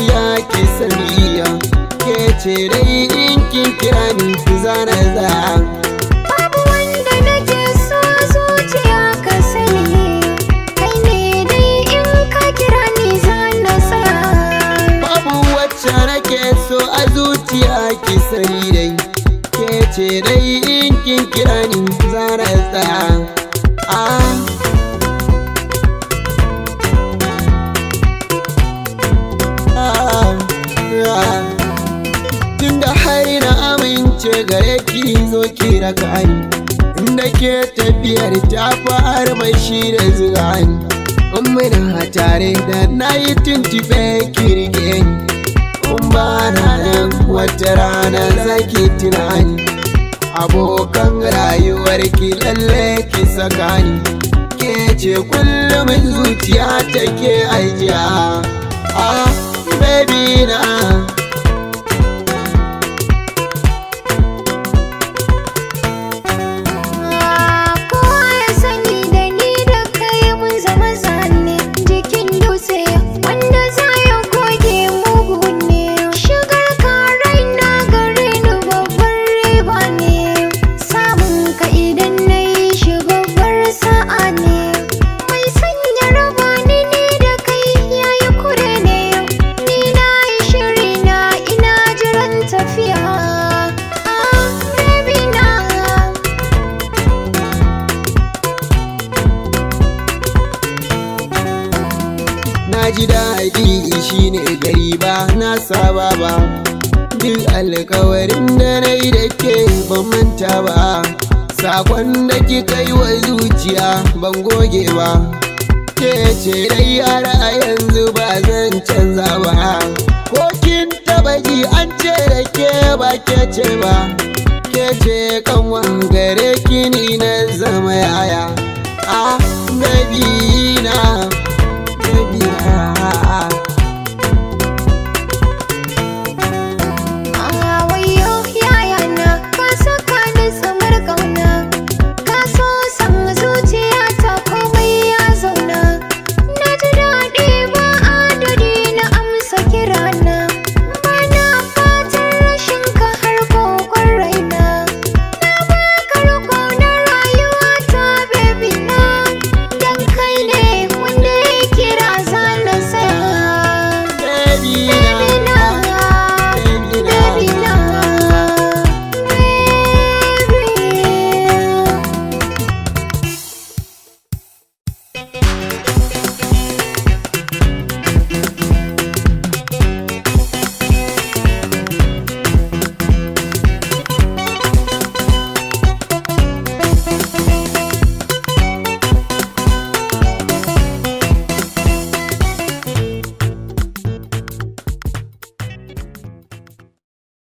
zuciya ki saniya, ke ce dai in kin kira ni zana za. Babu wanda nake so zuciya ka sani, kai ne dai in ka kira ni zana tsaya. Babu wacce nake so a zuciya ki sani dai, ke ce dai in kin kira ni zana tsaya. Ah. Ah, ah. Tunda har na amince gare ki, zo ki raka ni, inda ke tafiyar ta fara mai shi da zuga ni. In muna tare da na yi tuntube, ki rike ni. In ba na nan, wata rana zaki tunani. Abokan rayuwar ki lalle ki saka ni, ke ce kullum zuciya take ajiya. Ah, baby na. Kowa ya sani da ni da kai mun zama zane jikin dutse, wanda za ya goge mugu ne. Shigar ka raina gare ni babbar riba ne, samun ka idan na yi shi babbar sa'a ne. Mai sanya raba ni ni da kai yayi kure ne, ni na yi shiri na ina jiran tafiya. Ah, baby na. Na ji daɗi shine gari ba na saba ba, duk alkawarin da na yi da ke ban manta ba. Sakon da kika yi wa zuciya ban goge ba, ke ce dai har a yanzu ba zan canza ba. Ko kin taba ji an ce da ke ba ke ce ba, ke ce kanwan gare kini na zama yaya. Ah.